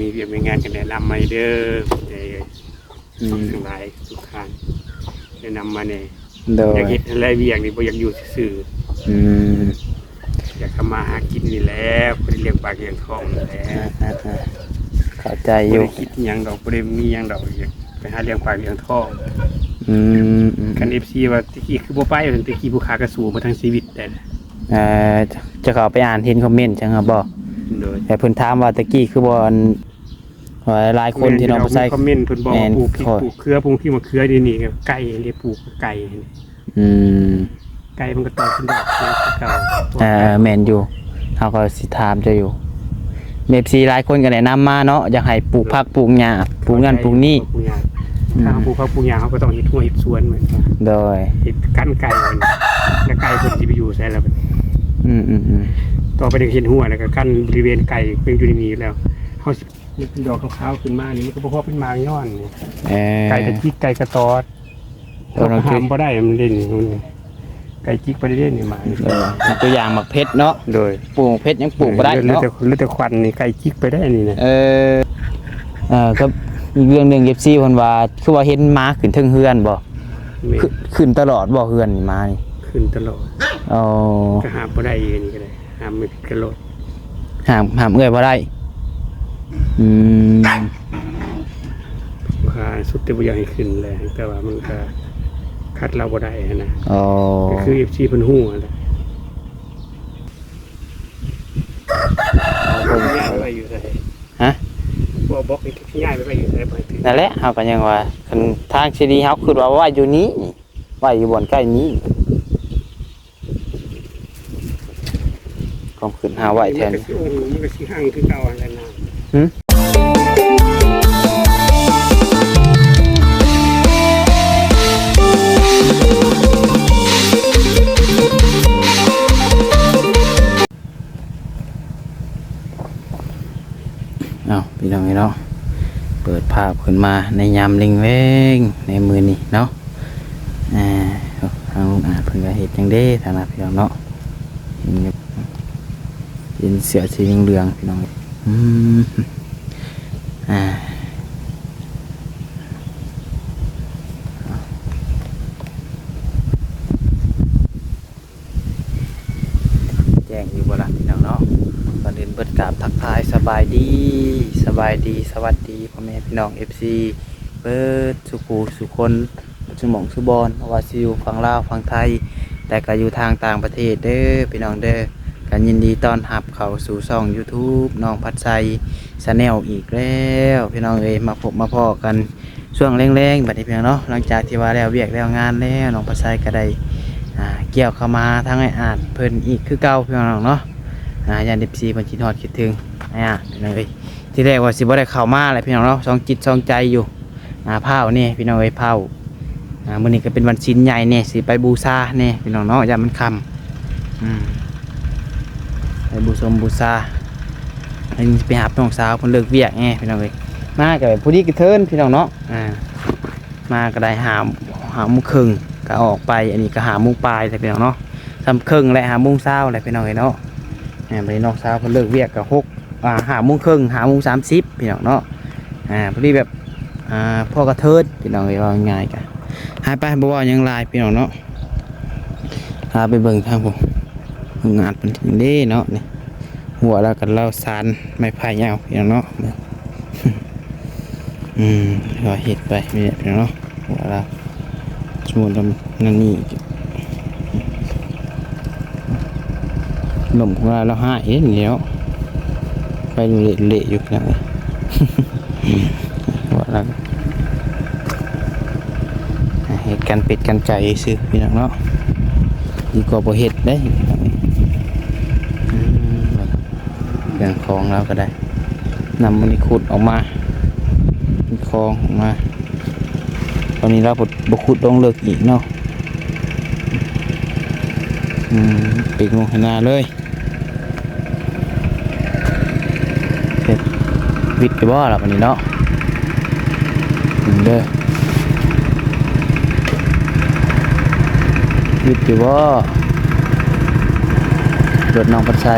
ມີວຽກມີງານກໍແນະນຳມາເດີ ໃຫ້ ອືມ ທັງຫຼາຍທຸກທ່ານແນະນຳມາແດ່. ໂດຍ ຢາກເຮັດຫັ້ນແຫຼະ ວຽກນີ້ບໍ່ຢາກຢູ່ຊື່ໆ ອືມ ຢາກທຳມາຫາກິນນີ້ແຫຼະ ພໍໄດ້ລ້ຽງປາກລ້ຽງທ້ອງນີ້ແຫຼະ. ອ່າໆໆ ເຂົ້າໃຈຢູ່ ບໍ່ໄດ້ຄິດຫຍັງດອກ ບໍ່ໄດ້ມີຫຍັງດອກ ຢາກໄປຫາລ້ຽງປາກລ້ຽງທ້ອງ. ອືມໆໆ ຄັນເອັຟຊີວ່າແຕ່ກີ້ຄືບໍ່ໄປ ວ່າຊັ້ນ ແຕ່ກີ້ຜູ້ຂ້າກໍສູ້ມາທັງຊີວິດແຕ່. ເອີ ເຈົ້າເຂົ້າໄປອ່ານເຫັນຄອມເມັນຈັ່ງຫັ້ນບໍ່? ໂດຍ ແຕ່ເພິ່ນຖາມວ່າແຕ່ກີ້ຄືບໍ່ ອັນ ວ່າຫຼາຍຄົນທີ່ນ້ອງປະໄຊ ມີຄອມເມັນເພິ່ນບອກວ່າ ແມ່ນ ປູກພິກ ຂ້ອຍ ປູກເຂືອ ປູກພິກມະເຂືອນີ້ ນີ້ກໍໄກ່ເດ້ ປູກໄກ່. ອືມ ໄກ່ມັນກໍຕອບກິນດອກຄືເກົ່າ. ເອີ ແມ່ນຢູ່ ເຮົາກໍຊິຖາມເຈົ້າຢູ່ ເອັຟຊີຫຼາຍຄົນກໍແນະນຳມາເນາະ ຢາກໃຫ້ປູກຜັກປູກຫຍ້າ ປູກນັ້ນປູກນີ້ ປູກຫຍ້າ. ອືມ ຖ້າເຮົາປູກຜັກປູກຫຍ້າ ເຮົາກໍຕ້ອງເຮັດຮົ້ວເຮັດສວນແມ່ນບໍ່? ໂດຍ ເຮັດກັນໄກ່ ແລ້ວໄກ່ເພິ່ນຊິໄປຢູ່ໃສລະບັດນີ້? ອືມໆໆ ຕໍ່ໄປນີ້ເຮັດຮົ້ວ ແລ້ວກໍກັນບໍລິເວນໄກ່ເພິ່ນຢູ່ໃນນີ້ແລ້ວ ເຮົາຊິ ນີ້ເປັນດອກຂາວໆຂຶ້ນມານີ້ ມັນກໍບໍ່ພໍເປັນໝາກຍ້ອນນີ້. ເອີ ໄກ່ກະຈິກ ໄກ່ກະຕອດ ໂອ້ ເຮົາກໍຫ້າມບໍ່ໄດ້ ມັນເດັ່ນຢູ່ນີ້ ໄກ່ຈິກໄປເດ້ນີ້ໝາກນີ້. ເອີ ຕົວຢ່າງໝາກເຜັດເນາະ. ໂດຍ ປູກໝາກເຜັດຍັງປູກບໍ່ໄດ້ເນາະ ເຫຼືອແຕ່ ເຫຼືອແຕ່ຂວັນນີ້ ໄກ່ຈິກໄປໄດ້ນີ້ນະ. ເອີ ເອີ ກັບອີກເລື່ອງໜຶ່ງ ເອັຟຊີເພິ່ນວ່າ ຄືວ່າເຫັນໝາຂຶ້ນເທິງເຮືອນບໍ່? ແມ່ນ ຂຶ້ນ ຂຶ້ນຕະຫຼອດບໍ່ເຮືອນນີ້ ໝານີ້? ຂຶ້ນຕະຫຼອດ. ອໍ ກໍຫ້າມບໍ່ໄດ້ ອັນນີ້ກໍໄດ້ ຫ້າມໄມ່ຜິດກັນໂລດ ຫ້າມ ຫ້າມເອື້ອຍບໍ່ໄດ້. ອືມ ວ່າສຸດແຕ່ບໍ່ຢາກໃຫ້ຂຶ້ນແຫຼະ ແຕ່ວ່າມັນກໍຂັດລາວບໍ່ໄດ້ຫັ້ນນະ. ອໍ ກໍຄືເອັຟຊີເພິ່ນຮູ້ຫັ້ນແຫຼະ. ເອົາເບິ່ງ ຍ້າຍໄປຢູ່ໃສ? ຮະ? ບໍ່ບອກໃຫ້ຍ້າຍໄປຢູ່ໃສ ບໍ່ໃຫ້ຖືກ. ນັ້ນແຫຼະ ເຮົາກໍຍັງວ່າ ຄັນທາງທີ່ດີ ເຮົາຄິດວ່າໄວ້ຢູ່ນີ້ ໄວ້ຢູ່ບ່ອນໃກ້ນີ້. ຄວາມຄິດຫາໄວ້ແທນ ມັນກໍຊິອົງ ມັນກໍຊິຮັ່ງຄືເກົ່າຫັ້ນແຫຼະນະ. ຫື? ເອົາ ພີ່ນ້ອງເອີຍເນາະ ເປີດພາບຂຶ້ນມາໃນຍາມເລັງແວງໃນມື້ນີ້ເນາະ. ອ່າ ທາງລຸງອາດເພິ່ນກໍເຮັດຫຍັງເດ້ທ່ານນະ ພີ່ນ້ອງເນາະ ເຫັນຢູ່ ເຫັນເສື້ອສີເຫຼືອງໆ ພີ່ນ້ອງເອີຍ. ອືມ ອ່າ ແຈ້ງຢູ່ບໍ່ລະ ພີ່ນ້ອງເນາະ? ກ່ອນອື່ນເບິດກາບທັກທາຍສະບາຍດີ ສະບາຍດີ ສະຫວັດດີ ພໍ່ແມ່ພີ່ນ້ອງເອັຟຊີ ເບິດສູ່ຜູ້ສູ່ຄົນ ເບິດສູ່ໝ່ອງສູ່ບ່ອນ ບໍ່ວ່າຊິຢູ່ຝັ່ງລາວ ຝັ່ງໄທ ແລະ ກະຢູ່ທາງຕ່າງປະເທດເດີ ພີ່ນ້ອງເດີ. ກະຍິນດີຕ້ອນຮັບເຂົ້າສູ່ຊ່ອງຢູທູບ ນ້ອງພັດໄຊ Channel ອີກແລ້ວ ພີ່ນ້ອງເອີຍ. ມາພົບມາພໍ້ກັນ ຊ່ວງແລງໆ ບັດນີ້ ພີ່ນ້ອງເນາະ, ຫຼັງຈາກທີ່ວ່າແລ້ວວຽກແລ້ວງານແລ້ວ ນ້ອງປາໄຊກໍໄດ້ ອ່າ ກ່ຽວເຂົ້າມາທາງອ້າຍອາດເພິ່ນອີກຄືເກົ່າ ພີ່ນ້ອງເນາະ. ອ່າ ຢ້ານເອັຟຊີເພິ່ນຄິດຮອດຄິດເຖິງອ້າຍອາດ ພີ່ນ້ອງເອີຍ. ທີແລກວ່າຊິບໍ່ໄດ້ເຂົ້າມາແຫຼະ ພີ່ນ້ອງເນາະ, ສອງຈິດສອງໃຈຢູ່. ອ່າ ພ້າວນີ້ ພີ່ນ້ອງເອີຍ, ພ້າວ ອ່າ ມື້ນີ້ກໍເປັນວັນສິນໃຫຍ່ແດ່ ຊິໄປບູຊາແດ່ ພີ່ນ້ອງເນາະ, ຢ້ານມັນຄ່ຳ. ອືມ ໄປບູຊົມບູຊາ ໄປຮັບນ້ອງສາວເພິ່ນເລີກວຽກແດ່ ພີ່ນ້ອງເອີຍ. ມາກໍພໍດີກະເທີນ ພີ່ນ້ອງເນາະ. ອ່າ ມາກໍໄດ້ຫ້າ ຫ້າໂມງເຄິ່ງກໍອອກໄປ, ອັນນີ້ກໍຫ້າໂມງປາຍແລ້ວ ພີ່ນ້ອງເນາະ, ສ່ຳເຄິ່ງແຫຼະ ຫ້າໂມງຊາວແລ້ວ ພີ່ນ້ອງເອີຍເນາະ. ອ່າ ບັດນີ້ນ້ອງສາວເພິ່ນເລີກວຽກກໍຫົກ ອ່າ ຫ້າໂມງເຄິ່ງ ຫ້າໂມງສາມສິບ ພີ່ນ້ອງເນາະ. ອ່າ ພໍດີແບບ ອ່າ ພໍກະເທີນ ພີ່ນ້ອງເອີຍ, ເວົ້າງ່າຍໆ ກະ ຫາ ໄປ ບໍ່ເວົ້າຫຍັງຫຼາຍ ພີ່ນ້ອງເນາະ. ພາໄປເບິ່ງທາງພຸ້ນ ໂຮງງານເພິ່ນເດ້ເນາະ. ນີ້ ຫົວລາວກໍລາວສານໄມ້ໄຜ່ເອົາ ພີ່ນ້ອງເນາະ. ອືມ ກໍເຮັດໄປນີ້ແຫຼະ ພີ່ນ້ອງເນາະ. ວ່າລະ ສົມມຸດວ່ານັ້ນນີ້ ລົມຂອງລາວ ລາວຮ້າຍເດ້ນີ້ເນາະ, ໄປເລະໆຢູ່ນະ. ວ່າລະ ເຮັດກັນເປັດກັນໄກ່ຊື່ ພີ່ນ້ອງເນາະ, ດີກວ່າບໍ່ເຮັດເດ້. ອືມ ເລື່ອງຂອງລາວກໍໄດ້ ນ້ຳມັນຂຸດອອກມາ ເປັນຄອງອອກມາ. ຕອນນີ້ລາວບໍ່ ບໍ່ຂຸດລົງເລິກອີກເນາະ. ອືມ ປີກລົງໃຫ້ໜ້າເລີຍ. ເຮັດ ວິດຢູ່ບໍ່ລະບັດນີ້ເນາະ? ເບິ່ງເດີ ວິດຢູ່ບໍ່ ລົດນ້ອງພັດໄຊ?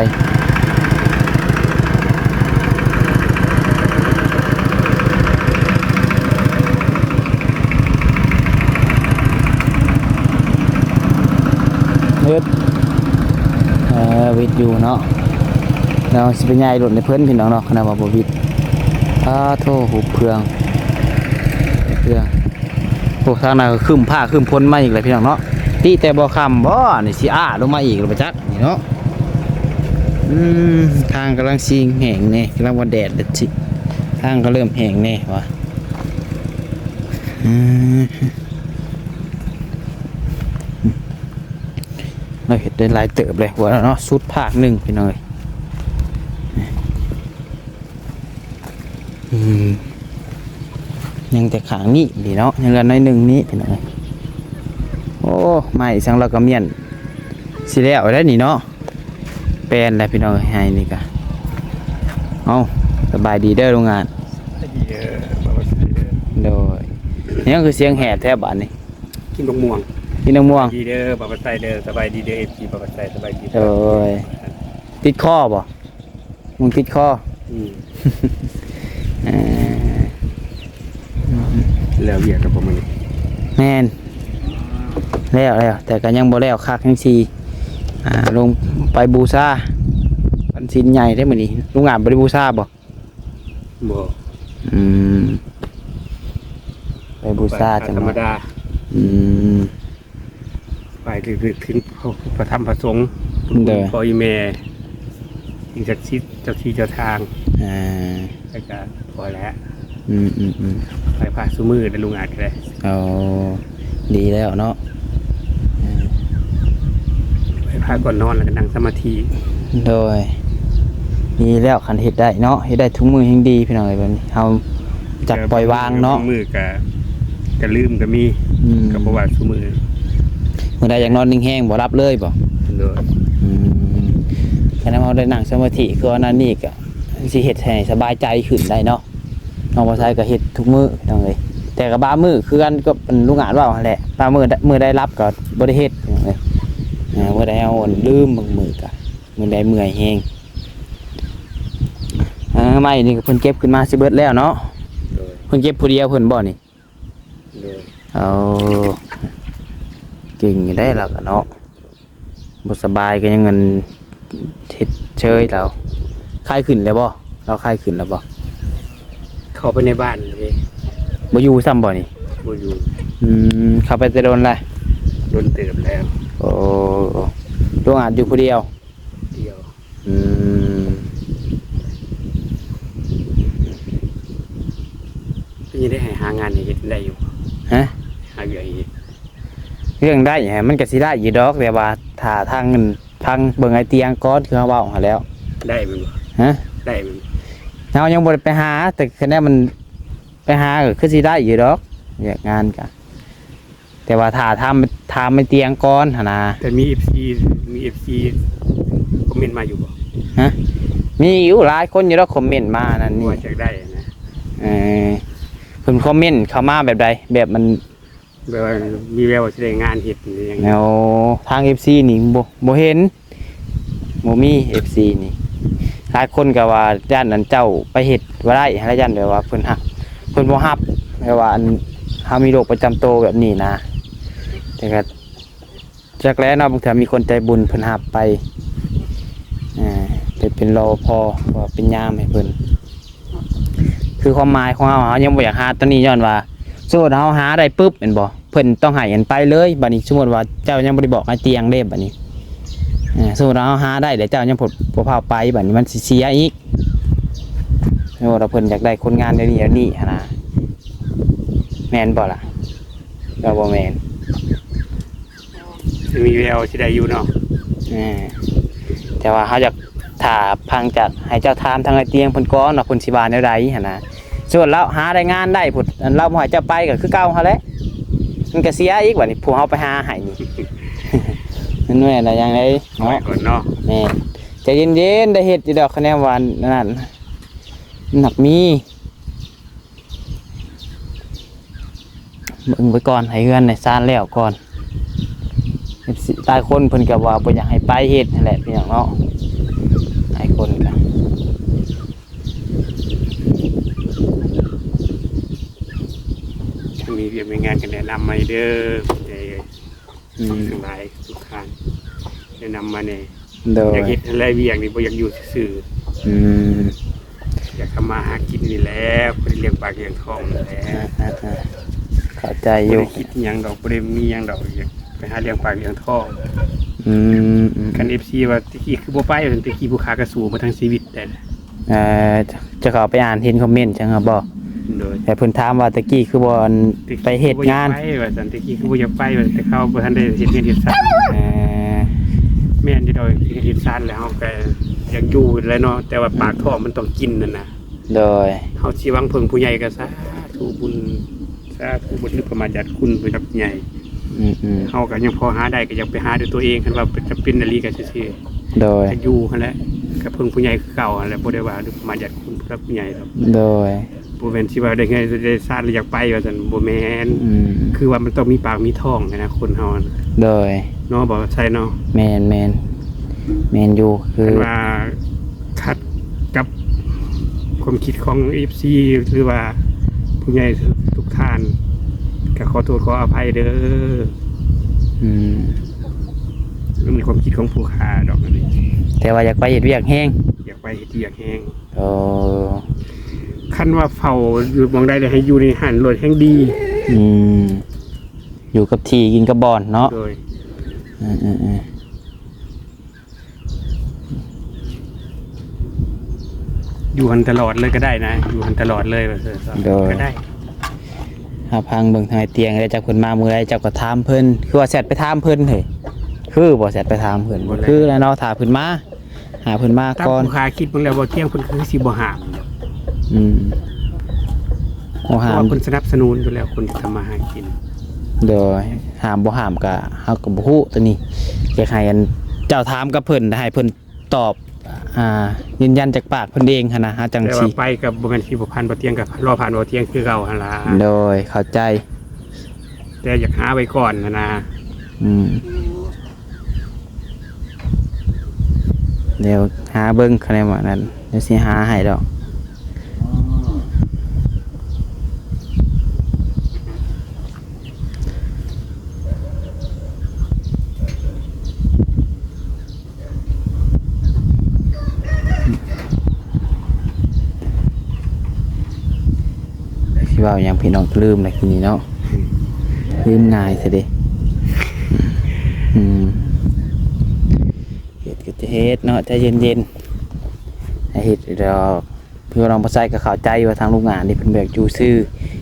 ຢູ່ເນາະ. ແລ້ວຊິໄປຍ້າຍລົດໃຫ້ເພິ່ນພີ່ນ້ອງເນາະ ຄັນວ່າບໍ່ວິດ. ປາໂທ້ ຮຸບເຄື່ອງ ເຄື່ອງ. ໂອ້ ທາງນັ້ນກໍຄຶ້ມຟ້າຄຶ້ມຝົນມາອີກແລ້ວພີ່ນ້ອງເນາະ. ຕິແຕ່ບໍ່ຄ່ຳບໍ່ ນີ້ຊິອ້າລົງມາອີກແລ້ວບໍ່ຈັກນີ້ເນາະ. ອືມ ທາງກຳລັງຊິແຫ້ງແດ່ ກຳລັງວ່າແດດແລ້ວຊິ ທາງກໍເລີ່ມແຫ້ງແດ່ວ່າ. ອືມ ລາວເຮັດໄດ້ຫຼາຍເຕີບເລີຍວ່າເນາະ ສຸດພາກໜຶ່ງພີ່ນ້ອງເອີຍ. ອືມ ຍັງແຕ່ຂ້າງນີ້ນີ້ເນາະ ຍັງເຫຼືອໜ້ອຍໜຶ່ງນີ້ພີ່ນ້ອງເອີຍ. ໂອ້ ໄມ້ສັງລາວກະມ້ຽນຊິແລ້ວແລ້ວນີ້ເນາະ. ແປນແລ້ວພີ່ນ້ອງເອີຍ ໄຮ່ນີ້ກະ. ເອົ້າ ສະບາຍດີເດີລຸງອາດ. ສະບາຍດີເດີ ບໍ່ວ່າຊິເດີ. ໂດຍ ຫຍັງຄືສຽງແຫບແທ້ບາດນີ້? ກິນບັກມ່ວງ. ກິນບັກມ່ວງ. ສະບາຍດີເດີ ບໍ່ວ່າຊິເດີ. ສະບາຍດີເດີ ເອັຟຊີ ບໍ່ວ່າຊິ ສະບາຍດີເດີ. ໂດຍ ຕິດຄໍບໍ່? ມັນຕິດຄໍ. ອືມ ເອີ ແລ້ວວຽກແລ້ວບໍ່ມື້ນີ້? ແມ່ນ ແລ້ວ ແລ້ວ ແຕ່ກໍຍັງບໍ່ແລ້ວຄັກ ຍັງຊິ ອ່າ ລົງໄປບູຊາວັນສິນໃຫຍ່ເດ້ມື້ນີ້. ລຸງອາດບໍ່ໄດ້ບູຊາບໍ່? ບໍ່. ອືມ ໄປບູຊາ ໄປ ທຳມະດາ. ອືມ ໄປນຶກເຖິງພະ ພະທຳພະສົງ ໂດຍ ພໍ່ອີ່ແມ່ ສິ່ງສັກສິດ ເຈົ້າທີ່ເຈົ້າທາງ ອ່າ ແລ້ວກະພໍແລ້ວ. ອືມໆໆ ໄຫວ້ພະຊຸມື້ເດີ ລຸງອາດກໍໄດ້. ເອົາ ດີແລ້ວເນາະ ໄຫວ້ພະກ່ອນນອນ ແລ້ວກໍນັ່ງສະມາທິ. ໂດຍ ດີແລ້ວ ຄັນເຮັດໄດ້ເນາະ ເຮັດໄດ້ທຸກມື້ແຮ່ງດີພີ່ນ້ອງເອີຍ. ແບບນີ້ເຮົາ ຈັກປ່ອຍວາງເນາະ. ບາງມື້ກະ ກະລືມກະມີ. ອືມ ກະບໍ່ວ່າຊຸມື້ ມື້ໃດຢາກນອນແຮງໆ ບໍ່ຫຼັບເລີຍບໍ່? ໂດຍ. ອືມ ຄັນເຮົາໄດ້ນັ່ງສະມາທິຄືອັນນັ້ນນີ້ ກະຊິເຮັດໃຫ້ສະບາຍໃຈຂຶ້ນໄດ້ເນາະ. ນ້ອງບໍ່ໄຊກະເຮັດທຸກມື້ພີ່ນ້ອງເອີຍ ແຕ່ກະບາງມື້ຄືກັນກັບລຸງອາດເວົ້າຫັ້ນແຫຼະ. ບາງມື້ ມື້ໃດຫຼັບກະບໍ່ໄດ້ເຮັດພີ່ນ້ອງເອີຍ. ອ່າ ມື້ໃດເຮົາລືມ ບາງມື້ກະ ມື້ໃດເມື່ອຍແຮງ. ເອີ ໄມ້ນີ້ກໍເພິ່ນເກັບຂຶ້ນມາຊິເບິດແລ້ວເນາະ. ໂດຍ. ເພິ່ນເກັບຜູ້ດຽວເພິ່ນບໍ່ນີ້? ໂດຍ. ເອົາ ເກັ່ງຢູ່ໄດ໋ລາວກະເນາະ ບໍ່ສະບາຍກໍຍັງອັນເຮັດເຊີຍລາວ. ໄຂ້ຂຶ້ນແລ້ວບໍ່? ລາວໄຂ້ຂຶ້ນແລ້ວບໍ່? ເຂົ້າໄປໃນບ້ານເດ້. ບໍ່ຢູ່ຊ້ຳບໍ່ນີ້? ບໍ່ຢູ່. ອືມ ເຂົ້າໄປແຕ່ດົນລະ? ດົນເຕີບແລ້ວ. ໂອ້ ລຸງອາດຢູ່ຜູ້ດຽວ? ດຽວ. ອືມ ເປັນຈັ່ງໃດ ໃຫ້ຫາງານໃຫ້ເຮັດໄດ້ຢູ່? ຮະ? ຫາວຽກໃຫ້ເຮັດ ວຽກໄດ້ ມັນກະຊິໄດ້ຢູ່ດອກ ແຕ່ວ່າຖ້າທາງ ທາງເບິ່ງອ້າຍຕຽງກ່ອນ ຄືເຮົາເວົ້າຫັ້ນແລ້ວ. ໄດ້ແມ່ນບໍ່? ຮະ? ໄດ້ແມ່ນບໍ່? ເຮົາຍັງບໍ່ໄດ້ໄປຫາ ແຕ່ຄະແນນມັນໄປຫາກໍຄືຊິໄດ້ຢູ່ດອກ ວຽກງານກະ ແຕ່ວ່າຖ້າຖາມ ຖາມອ້າຍຕຽງກ່ອນຫັ້ນນະ. ແຕ່ມີເອັຟຊີ ມີເອັຟຊີຄອມເມັນມາຢູ່ບໍ່? ຮະ? ມີຢູ່ ຫຼາຍຄົນຢູ່ດອກຄອມເມັນມານັ້ນນີ້ ວ່າຢາກໄດ້ນະ. ເອີ ເພິ່ນຄອມເມັນເຂົ້າມາແບບໃດ? ແບບມັນ ແບບວ່າມີແວວວ່າຊິໄດ້ງານເຮັດອີ່ຫຍັງ. ໂອ້ ທາງເອັຟຊີນີ້ບໍ່ ບໍ່ເຫັນ ບໍ່ມີເອັຟຊີນີ້. ຫຼາຍຄົນກໍວ່າຢ້ານອັນເຈົ້າໄປເຮັດບໍ່ໄດ້ຫັ້ນແຫຼະ ຢ້ານແບບວ່າເພິ່ນຮັບ ເພິ່ນບໍ່ຮັບ ແບບວ່າອັນເຮົາມີໂລກປະຈຳໂຕແບບນີ້ນະ. ແຕ່ກໍຈັກແຫຼະເນາະ ບາງເທື່ອມີຄົນໃຈບຸນເພິ່ນຮັບໄປ ເອີ ໄປເປັນ ລປພ ເພື່ອເປັນຍາມໃຫ້ເພິ່ນ. ຄືຄວາມໝາຍຂອງເຮົາ ເຮົາຍັງບໍ່ຢາກຫາຕົວນີ້ ຍ້ອນວ່າສົມມຸດເຮົາຫາໄດ້ປຶບແມ່ນບໍ່ ເພິ່ນຕ້ອງໃຫ້ອັນໄປເລີຍ. ບາດນີ້ສົມມຸດວ່າເຈົ້າຍັງບໍ່ໄດ້ບອກອ້າຍຕຽງເດ້ ບາດນີ້ ເອີ ສົມມຸດເຮົາຫາໄດ້ແລ້ວ ເຈົ້າຍັງບໍ່ ບໍ່ພາໄປ ບາດນີ້ມັນຊິເສຍອີກ. ສົມມຸດວ່າເພິ່ນຢາກໄດ້ຄົນງານດຽວນີ້ ດຽວນີ້ຫັ້ນນະ ແມ່ນບໍ່ລະ? ກໍບໍ່ແມ່ນ. ມີແວວຊິໄດ້ຢູ່ເນາະ. ເອີ ແຕ່ວ່າເຮົາຢາກຖ້າຟັງຈາກ ໃຫ້ເຈົ້າຖາມທາງອ້າຍຕຽງເພິ່ນກ່ອນວ່າເພິ່ນຊິວ່າແນວໃດຫັ້ນນະ. ສ່ວນລາວຫາໄດ້ງານໄດ້ພຸ້ນ ອັນລາວບໍ່ໃຫ້ເຈົ້າໄປກໍຄືເກົ່າຫັ້ນແຫຼະ ມັນກໍເສຍອີກ. ບາດນີ້ຜູ້ເຮົາໄປຫາໃຫ້ນີ້ ມັນແມ່ນລະຫຍັງໃດເນາະ ໄວ້ກ່ອນເນາະ. ແມ່ນ ໃຈເຢັນໆ ໄດ້ເຮັດຢູ່ດອກ ຄະແນນວ່ານັ້ນ ມັນຫາກມີ. ເບິ່ງໄປກ່ອນ ໃຫ້ເຮືອນໃຫ້ຊານແລ້ວກ່ອນ. ເອັຟຊີ ຫຼາຍຄົນເພິ່ນກໍວ່າບໍ່ຢາກໃຫ້ໄປເຮັດຫັ້ນແຫຼະ ພີ່ນ້ອງເນາະ. ຫຼາຍຄົນກໍມີວຽກມີງານກໍແນະນຳມາເດີ ອືມ ທັງຫຼາຍທຸກທ່ານ ແນະນຳມາແດ່. ໂດຍ ຢາກເຮັດຫັ້ນແຫຼະ ວຽກນີ້ບໍ່ຢາກຢູ່ຊື່ໆ ອືມ ຢາກທຳມາຫາກິນນີ້ແຫຼະ ບໍ່ໄດ້ລ້ຽງປາກລ້ຽງທ້ອງນີ້ແຫຼະ ອ່າໆໆ ເຂົ້າໃຈຢູ່ ບໍ່ໄດ້ຄິດຫຍັງດອກ ບໍ່ໄດ້ມີຫຍັງດອກ ຢາກໄປຫາລ້ຽງປາກລ້ຽງທ້ອງ ອືມໆ ຄັນເອັຟຊີວ່າແຕ່ກີ້ຄືບໍ່ໄປ ວ່າຊັ້ນ ແຕ່ກີ້ຜູ້ຂ້າກໍສູ້ມາທັງຊີວິດແລ້ວ ເອີ ເຈົ້າ ເຈົ້າເຂົ້າໄປອ່ານເຫັນຄອມເມັນຈັ່ງຫັ້ນບໍ່? ໂດຍ ແຕ່ເພິ່ນຖາມວ່າແຕ່ກີ້ຄືບໍ່ ແຕ່ກີ້ ໄປເຮັດງານ ຄືບໍ່ຢາກໄປວ່າຊັ້ນ ແຕ່ກີ້ຄືບໍ່ຢາກໄປວ່າ ແຕ່ເຂົາບໍ່ທັນໄດ້ເຮັດເຮືອນເຮັດຊານ ເອີ ແມ່ນຢູ່ດອກ ເຮັດເຮືອນເຮັດຊານແລ້ວເຮົາກໍຢາກຢູ່ແຫຼະເນາະ ແຕ່ວ່າປາກທ້ອງມັນຕ້ອງກິນຫັ້ນນະ ໂດຍ ເຮົາຊິຫວັງເພິ່ງຜູ້ໃຫຍ່ກໍສາທຸບຸນ ສາທຸບຸນ ຫຼື ປະມາດຍາດຄຸນຜູ້ຫຼັກຜູ້ໃຫຍ່ ອືມໆ ເຮົາກໍຍັງພໍຫາໄດ້ ກໍຢາກໄປຫາດ້ວຍຕົວເອງ ຄັນວ່າຈຳເປັນອີ່ຫຼີກໍຊື່ໆ ໂດຍ ກໍຢູ່ຫັ້ນແຫຼະ ກໍເພິ່ງຜູ້ໃຫຍ່ຄືເກົ່າຫັ້ນແຫຼະ ບໍ່ໄດ້ວ່າ ຫຼື ປະມາດຍາດຄຸນຜູ້ຫຼັກຜູ້ໃຫຍ່ດອກ ໂດຍ ບໍ່ແມ່ນຊິວ່າໄດ້ເຮືອນໄດ້ຊານແລ້ວຢາກໄປວ່າຊັ້ນ ບໍ່ແມ່ນ ອືມ ຄືວ່າມັນຕ້ອງມີປາກມີທ້ອງຫັ້ນນະ ຄົນເຮົາຫັ້ນ ໂດຍ ເນາະ ບໍ່ໃຊ່ເນາະ ແມ່ນໆ ແມ່ນຢູ່ ຄື ຄັນວ່າຂັດກັບຄວາມຄິດຂອງເອັຟຊີ ຫຼືວ່າຜູ້ໃຫຍ່ທຸກທ່ານ ກໍຂໍໂທດຂໍອະໄພເດີ ອືມ ມັນມີຄວາມຄິດຂອງຜູ້ຂ້າດອກອັນນີ້ ແຕ່ວ່າຢາກໄປເຮັດວຽກແຮງ ຢາກໄປເຮັດວຽກແຮງ ໂອ້ ຄັນວ່າເຝົ້າຢູ່ໝ່ອງໃດ ແລ້ວໃຫ້ຢູ່ໃນຫັ້ນໂລດແຮ່ງດີ ອືມ ຢູ່ກັບທີ່ກິນກັບບ່ອນເນາະ ໂດຍ ເອີໆໆ ຢູ່ຫັ້ນຕະຫຼອດເລີຍກໍໄດ້ນະ ຢູ່ຫັ້ນຕະຫຼອດເລີຍວ່າຊັ້ນ ໂດຍ ກໍໄດ້ ເຮົາຟັງເບິ່ງທາງອ້າຍຕຽງເດີ ຈັກເພິ່ນມາມື້ໃດ ເຈົ້າກໍຖາມເພິ່ນ ຄືວ່າແຊັດໄປຖາມເພິ່ນເຮີ້ຍ ຄືບໍ່ແຊັດໄປຖາມເພິ່ນ ບໍ່ແລ້ວ ຄືແລ້ວເນາະ ຖ້າເພິ່ນມາ ຫາເພິ່ນມາກ່ອນ ຕາມຜູ້ຂ້າຄິດເບິ່ງແລ້ວ ບໍ່ຕຽງເພິ່ນຄືຊິບໍ່ຫ້າມດອກ ອືມ ບໍ່ຫ້າມ ເພາະວ່າເພິ່ນສະໜັບສະໜູນຢູ່ແລ້ວ ຄົນທີ່ທຳມາຫາກິນ ໂດຍ ຫ້າມບໍ່ຫ້າມກະ ເຮົາກໍບໍ່ຮູ້ຕົວນີ້ ຢາກໃຫ້ອັນ ເຈົ້າຖາມກັບເພິ່ນ ໃຫ້ເພິ່ນຕອບ ອ່າ ຢືນຢັນຈາກປາກເພິ່ນເອງຫັ້ນນະ ເຮົາຈັ່ງຊິ ແຕ່ວ່າໄປກໍບໍ່ແມ່ນຊິບໍ່ຜ່ານບໍ່ຕຽງ ກໍລໍຜ່ານບໍ່ຕຽງຄືເກົ່າຫັ້ນລະ ໂດຍ ເຂົ້າໃຈ ແຕ່ຢາກຫາໄວ້ກ່ອນຫັ້ນນະ ອືມ ດຽວຫາເບິ່ງຄະແນນວ່ານັ້ນ ດຽວຊິຫາໃຫ້ດອກ ຊິເວົ້າຫຍັງພີ່ນ້ອງ ລືມແລ້ວທີນີ້ເນາະ ລືມງ່າຍຊະເດ ອືມ ເຮັດກໍຈະເຮັດເນາະ ໃຈເຢັນໆ ໃຫ້ເຮັດດອກ ຄືນ້ອງປະໄຊກໍເຂົ້າໃຈວ່າທາງລູກງານນີ້ເພິ່ນບໍ່ຢາກຢູ່ຊື່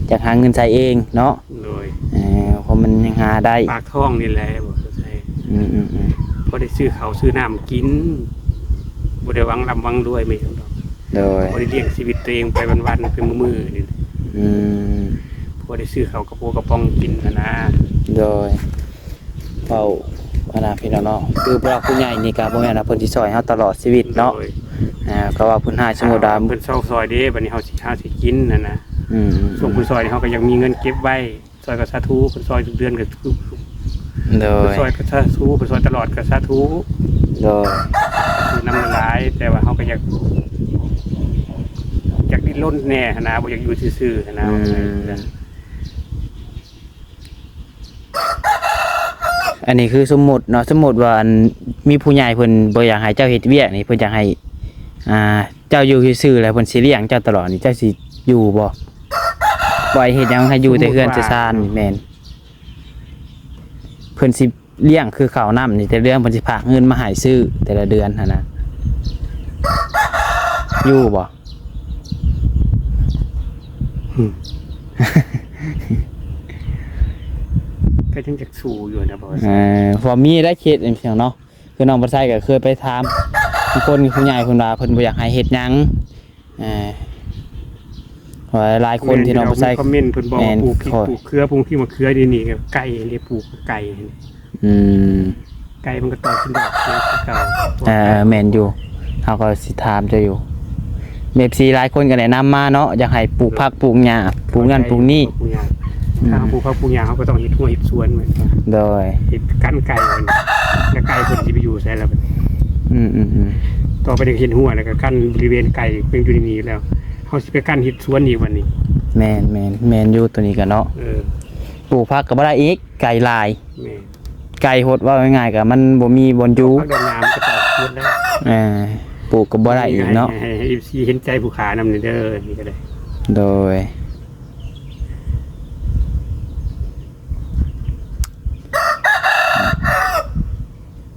ຢາກຫາເງິນໃຊ້ເອງເນາະ ໂດຍ ເອີ ເພາະມັນຍັງຫາໄດ້ ປາກທ້ອງນີ້ແຫຼະ ບໍ່ເຂົ້າໃຈ ອືມໆໆ ພໍໄດ້ຊື້ເຂົ້າຊື້ນ້ຳກິນ ບໍ່ໄດ້ຫວັງລ່ຳຫວັງລວຍ ແມ່ນດອກ ໂດຍ ພໍໄດ້ລ້ຽງຊີວິດຕົວເອງໄປວັນໆ ໄປມື້ໆ ນີ້ ອືມ ພໍໄດ້ຊື້ເຂົ້າກະໂປກະປ໋ອງກິນຫັ້ນນະ ໂດຍ ເວົ້າອັນນະພີ່ນ້ອງເນາະ ຄືຜູ້ຫຼັກຜູ້ໃຫຍ່ນີ້ກໍບໍ່ແມ່ນວ່າເພິ່ນຊິຊ່ອຍເຮົາຕະຫຼອດຊີວິດເນາະ ໂດຍ ອ່າ ກໍວ່າເພິ່ນໃຫ້ ສົມມຸດວ່າ ເພິ່ນຊອກຊ່ອຍເດ້ ບັດນີ້ເຮົາຊິຫາຊິກິນຫັ້ນນະ ອືມໆໆ ຊ່ວງເພິ່ນຊ່ອຍນີ້ເຮົາກໍຍັງມີເງິນເກັບໄວ້ ຊ່ອຍກໍສາທຸ ເພິ່ນຊ່ອຍທຸກເດືອນກໍ ໂດຍ ເພິ່ນຊ່ອຍກໍສາທຸ ເພິ່ນຊ່ອຍຕະຫຼອດກໍສາທຸ ໂດຍ ນຳຫຼາຍ ແຕ່ວ່າເຮົາກໍຢາກ ຢາກດີ້ນລົນແດ່ຫັ້ນນະ ບໍ່ຢາກຢູ່ຊື່ໆຫັ້ນນະ ອືມ ອັນນີ້ຄືສົມມຸດເນາະ ສົມມຸດວ່າ ອັນ ມີຜູ້ໃຫຍ່ເພິ່ນບໍ່ຢາກໃຫ້ເຈົ້າເຮັດວຽກນີ້ ເພິ່ນຢາກໃຫ້ ອ່າ ເຈົ້າຢູ່ຊື່ໆ ແລ້ວເພິ່ນຊິລ້ຽງເຈົ້າຕະຫຼອດນີ້ ເຈົ້າຊິຢູ່ບໍ່? ບໍ່ໃຫ້ເຮັດຫຍັງ ໃຫ້ຢູ່ແຕ່ເຮືອນແຕ່ຊານນີ້ ແມ່ນ ເພິ່ນຊິລ້ຽງຄືເຂົ້ານ້ຳນີ້ ແຕ່ເດືອນເພິ່ນຊິພາກເງິນມາໃຫ້ຊື້ແຕ່ລະເດືອນຫັ້ນນະ ຢູ່ບໍ່? ອືມ ກໍຍັງຈະສູ້ຢູ່ນະ ບໍ່ວ່າ ເອີ ເພາະມີໄດ້ເຂດຈັ່ງຊີ້ເນາະ ຄືນ້ອງປະໄຊກໍເຄີຍໄປຖາມຄົນຜູ້ໃຫຍ່ເພິ່ນວ່າເພິ່ນບໍ່ຢາກໃຫ້ເຮັດຫຍັງ ເອີ ເພາະວ່າຫຼາຍຄົນທີ່ນ້ອງປະໄຊ ແມ່ນ ມີຄອມເມັນເພິ່ນບອກວ່າ ແມ່ນ ປູກພິກ ຂໍ ປູກເຂືອ ປູກພິກມະເຂືອນີ້ ໄກ່ເດ້ ປູກໄກ່ ອືມ ໄກ່ມັນກໍຕ້ອງກິນດອກເຂືອຄືເກົ່າ ເອີ ແມ່ນຢູ່ ເຮົາກໍຊິຖາມເຈົ້າຢູ່ ເອັຟຊີຫຼາຍຄົນກໍແນະນຳມາເນາະ ຢາກໃຫ້ປູກຜັກປູກຫຍ້າ ປູກນັ້ນປູກນີ້ ປູກຫຍ້າ ອືມ ຖ້າເຮົາປູກຜັກປູກຫຍ້າ ເຮົາກໍຕ້ອງເຮັດຮົ້ວເຮັດສວນແມ່ນບໍ່? ໂດຍ ເຮັດກັນໄກ່ ແລ້ວໄກ່ເພິ່ນຊິໄປຢູ່ໃສລະບັດນີ້? ອືມໆໆ ຕໍ່ໄປນີ້ເຮັດຮົ້ວ ແລ້ວກໍກັນບໍລິເວນໄກ່ເພິ່ນຢູ່ໃນນີ້ແລ້ວ ເຮົາຊິໄປກັ້ນເຮັດສວນອີກບັດນີ້. ແມ່ນໆ ແມ່ນຢູ່ໂຕນີ້ກໍເນາະ. ເອີ ປູກຜັກກໍບໍ່ໄດ້ອີກ ໄກ່ຫຼາຍ. ແມ່ນ ໄກ່ຫົດ ເວົ້າງ່າຍໆ ກໍມັນບໍ່ມີບ່ອນຢູ່. ເອົາຜັກດອກຫຍ້າມັນກໍຕາຍ ແລ້ວ ເອີ ປູກກໍບໍ່ໄດ້ອີກເນາະ ໃຫ້ ໃຫ້ ໃຫ້ ເອັຟຊີ ເຫັນໃຈຜູ້ຂານຳນີ້ເດີ ນີ້ກໍໄດ້ ໂດຍ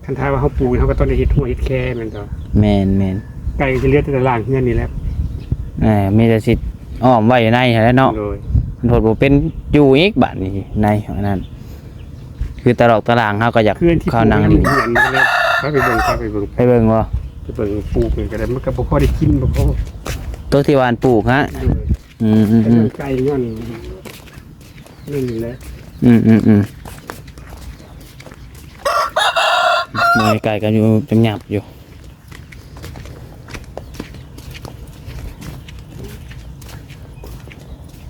ຄັນຖ້າວ່າເຮົາປູກ ເຮົາກໍຕ້ອງໄດ້ເຮັດຮົ້ວເຮັດແຄແມ່ນບໍ່? ແມ່ນໆ ໄກ່ກໍຊິເຫຼືອແຕ່ຕາລ່າງເຮືອນນີ້ແຫຼະ ເອີ ມີແຕ່ຊິອ້ອມໄວ້ຢູ່ໃນຫັ້ນແຫຼະເນາະ ໂດຍ ໂພດບໍ່ເປັນຢູ່ອີກບາດນີ້ ໃນອັນນັ້ນ ຄືຕາລອກຕາລ່າງເຮົາກໍຢາກເຂົ້ານັ່ງຫຼິ້ນ ເຮືອນ ພາໄປເບິ່ງ ພາໄປເບິ່ງ ໄປເບິ່ງບໍ່? ໄປເບິ່ງ ປູກນີ້ກໍໄດ້ ມັນກໍບໍ່ພໍໄດ້ກິນ ບໍ່ພໍ ໂຕທີ່ວ່າອັນປູກຮະ ໂດຍ ອືມໆໆ ໄກ່ຍ້ອນ ນີ້ແຫຼະ ອືມໆໆ ເບິ່ງໄກໆ ກໍຢູ່ຫຍັບໆຢູ່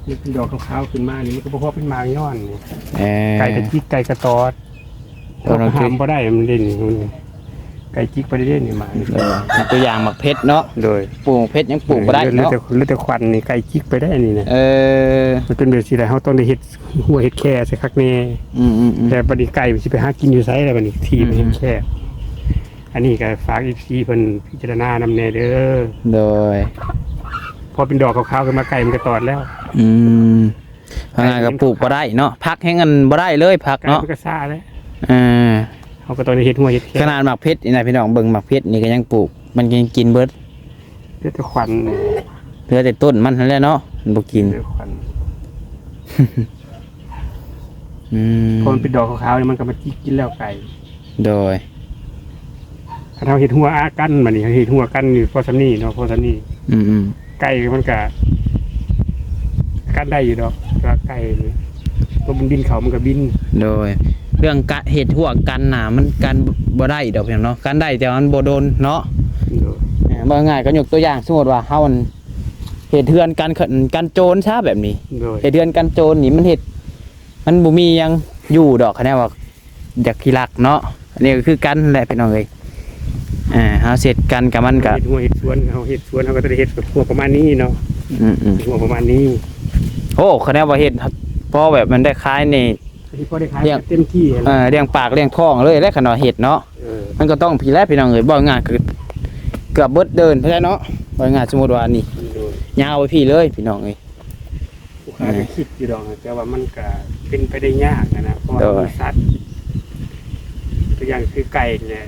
ນີ້ເປັນດອກຂາວໆຂຶ້ນມານີ້ ມັນກໍບໍ່ພໍເປັນໝາກຍ້ອນນີ້ ເອີ ໄກ່ກະຈິກ ໄກ່ກະຕອດ ເຮົາກໍຫ້າມບໍ່ໄດ້ ມັນເດັ່ນນີ້ ໄກ່ຈິກໄປເດ້ນີ້ ໝາກນີ້ ເອີ ຍົກຕົວຢ່າງໝາກເຜັດເນາະ ໂດຍ ປູກໝາກເຜັດຍັງປູກບໍ່ໄດ້ເນາະ ເອີ ເຫຼືອແຕ່ ເຫຼືອແຕ່ຂວັນນີ້ ໄກ່ຈິກໄປໄດ້ນີ້ນະ ເອີ ມັນເປັນແບບຊີ້ແຫຼະ ເຮົາຕ້ອງໄດ້ເຮັດ ຮົ້ວເຮັດແຄໃສ່ຄັກແນ່ ອືມໆໆ ແລ້ວບັດນີ້ໄກ່ມັນຊິໄປຫາກິນຢູ່ໃສລະບັດນີ້ ທີ່ມັນແຄບ ອືມ ອັນນີ້ກໍຝາກ ເອັຟຊີ ເພິ່ນພິຈາລະນານຳແດ່ເດີ ໂດຍ ພໍເປັນດອກຂາວໆຂຶ້ນມາ ໄກ່ມັນກໍຕອດແລ້ວ ອືມ ເອົາງ່າຍກໍປູກບໍ່ໄດ້ເນາະ ຜັກແຮງອັນບໍ່ໄດ້ເລີຍ ຜັກເນາະ ໄກ່ມັນກໍຊ້າແລ້ວ ເອີ ເຮົາກໍຕ້ອງໄດ້ເຮັດຮົ້ວເຮັດແຄ ຂະໜາດໝາກເຜັດນີ້ນະ ພີ່ນ້ອງເບິ່ງ ໝາກເຜັດນີ້ກໍຍັງປູກ ມັນກໍຍັງກິນເບິດ ເຫຼືອແຕ່ຂວັນ ເຫຼືອແຕ່ຕົ້ນມັນຫັ້ນແຫຼະເນາະ ມັນບໍ່ກິນ ເຫຼືອແຕ່ຂວັນ ອືມ ພໍມັນເປັນດອກຂາວໆນີ້ ມັນກໍມາຈິກກິນແລ້ວໄກ່ ໂດຍ ຄັນເຮົາເຮັດຮົ້ວອາກັນ ບັດນີ້ເຮົາເຮັດຮົ້ວກັນຢູ່ພໍສ່ຳນີ້ເນາະ ພໍສ່ຳນີ້ ອືມໆ ໄກ່ມັນກະກັນໄດ້ຢູ່ດອກ ແຕ່ວ່າໄກ່ຕົວມັນບິນເຂົ້າມັນກໍບິນ ໂດຍ ເລື່ອງກະເຮັດຮົ້ວກັນນະ ມັນກັນບໍ່ໄດ້ດອກ ພີ່ນ້ອງເນາະ ກັນໄດ້ແຕ່ວ່າມັນບໍ່ດົນເນາະ ໂດຍ ເອີ ເວົ້າງ່າຍກໍຍົກຕົວຢ່າງ ສົມມຸດວ່າເຮົາອັນ ເຮັດເຮືອນກັນ ກັນໂຈນຊະແບບນີ້ ໂດຍ ເຮັດເຮືອນກັນໂຈນນີ້ມັນເຮັດ ມັນບໍ່ມີຫຍັງຢູ່ດອກ ຄັນແນວວ່າຢາກຂີ້ລັກເນາະ ອັນນີ້ກໍຄືກັນແຫຼະພີ່ນ້ອງເອີຍ ອ່າ ເຮົາເຮັດກັນກັບມັນກໍ ເຮັດຮົ້ວເຮັດສວນ ເຮົາເຮັດສວນເຮົາກໍຕ້ອງໄດ້ເຮັດຮົ້ວປະມານນີ້ເນາະ ອືມໆ ຮົ້ວປະມານນີ້ ໂອ້ ຄັນແນວວ່າເຮັດພໍແບບມັນໄດ້ຂາຍນີ້ ຊິພໍໄດ້ຂາຍ ລ້ຽງ ເຕັມທີ່ ເອີ ລ້ຽງປາກລ້ຽງທ້ອງເລີຍແຫຼະ ຄັນວ່າເຮັດເນາະ ເອີ ມັນກໍຕ້ອງພີ້ແຫຼະພີ່ນ້ອງເອີຍ ເວົ້າງ່າຍຄືເກືອບເບິດເດີ່ນພຸ້ນແຫຼະເນາະ ເວົ້າງ່າຍສົມມຸດວ່ານີ້ ໂດຍ ຍາວໄປພີ້ເລີຍພີ່ນ້ອງເອີຍ ຜູ້ຂ້າກໍຄິດຢູ່ດອກ ແຕ່ວ່າມັນກໍເປັນໄປໄດ້ຍາກນະ ເພາະວ່າ ໂດຍ ມັນມີສັດ ຕົວຢ່າງຄືໄກ່ນີ້ແຫຼະ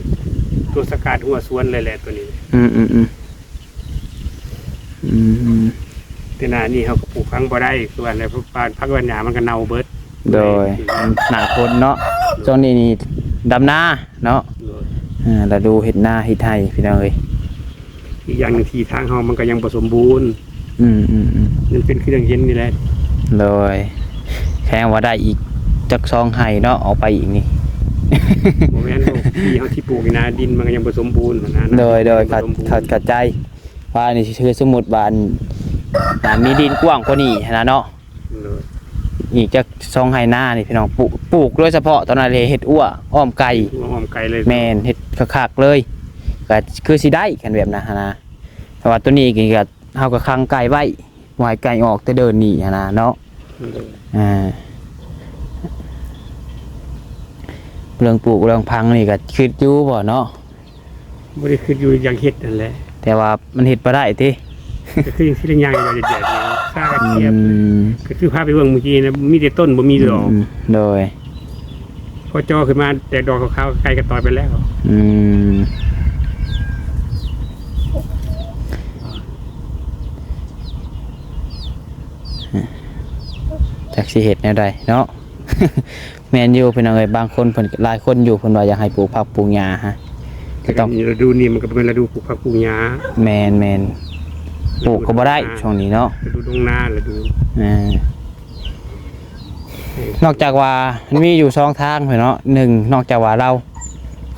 ຕົວສະກາດຮົ້ວສວນເລີຍແຫຼະ ຕົວນີ້ ອືມໆໆ ອືມ ແຕ່ໜ້ານີ້ເຮົາກໍປູກຝັງບໍ່ໄດ້ ຄືວ່າແຫຼະ ເພາະວ່າຜັກຫວານຫຍ້າມັນກໍເນົ່າເບິດ ໂດຍ ໜ້າຝົນເນາະ ໂດຍ ຊ່ວງນີ້ນີ້ດຳນາເນາະ ໂດຍ ອ່າ ລະດູເຮັດນາເຮັດໄຮ່ພີ່ນ້ອງເອີຍ ອີກຢ່າງໜຶ່ງທີ່ທາງເຮົາມັນກໍຍັງບໍ່ສົມບູນ ອືມໆໆ ມັນເປັນຄືຈັ່ງເຫັນນີ້ແຫຼະ ໂດຍ ແຄ່ວ່າໄດ້ອີກຈັກສອງໄຮ່ເນາະ ອອກໄປອີກນີ້ ບໍ່ແມ່ນ ທີ່ເຮົາຊິປູກນີ້ນະ ດິນມັນກໍຍັງບໍ່ສົມບູນນະ ໂດຍໆ ເຂົ້າ ເຂົ້າ ເຂົ້າໃຈ ວ່ານີ້ຄືສົມມຸດວ່າ ອ່າ ມີດິນກວ້າງກວ່ານີ້ຫັ້ນນະເນາະ ໂດຍ ອີກຈັກສອງໄຮ່ນານີ້ພີ່ນ້ອງ ປູກ ປູກໂດຍສະເພາະຕອນນັ້ນເລີຍ ເຮັດອົ່ວອ້ອມໄກ່ ເຮັດອົ່ວອ້ອມໄກ່ເລີຍ ແມ່ນ ເຮັດຄັກໆເລີຍ ກໍຄືຊິໄດ້ຄັນແບບນັ້ນຫັ້ນນະ ແຕ່ວ່າໂຕນີ້ກໍ ເຮົາກໍຂັງໄກ່ໄວ້ ບໍ່ໃຫ້ໄກ່ອອກແຕ່ເດີ່ນນີ້ຫັ້ນນະເນາະ ໂດຍ ອ່າ ເລື່ອງປູກເລື່ອງຝັງນີ້ກໍຄິດຢູ່ບໍ່ເນາະ? ບໍ່ໄດ້ຄິດຢູ່ ຢາກເຮັດຫັ້ນແຫຼະ ແຕ່ວ່າມັນເຮັດບໍ່ໄດ້ຕິ ກໍຄືຊິໄດ້ຍ່າງຢູ່ດຽວນີ້ ຂ້າກໍຂຽບ ອືມ ກໍຄືພາໄປເບິ່ງມື້ກີ້ນະ ມີແຕ່ຕົ້ນບໍ່ມີດອກ ອືມ ໂດຍ ພໍຈໍຂຶ້ນມາແຕກດອກຂາວໆ ໄກ່ກໍຕອດໄປແລ້ວ ອືມ ຈັກຊິເຮັດແນວໃດເນາະ ແມ່ນຢູ່ພີ່ນ້ອງເອີຍ ບາງຄົນເພິ່ນ ຫຼາຍຄົນຢູ່ ເພິ່ນວ່າຢາກໃຫ້ປູກຜັກປູກຫຍ້າຮະ ກໍຕ້ອງ ແຕ່ກໍນີ້ ລະດູນີ້ມັນກໍເປັນລະດູປູກຜັກປູກຫຍ້າ ແມ່ນໆ ປູກກໍບໍ່ໄດ້ຊ່ວງນີ້ເນາະ ລະດູດົງນາ ລະດູ ອ່າ ນອກຈາກວ່າມັນມີຢູ່ສອງທາງເນາະ ໜຶ່ງ ນອກຈາກວ່າລາວ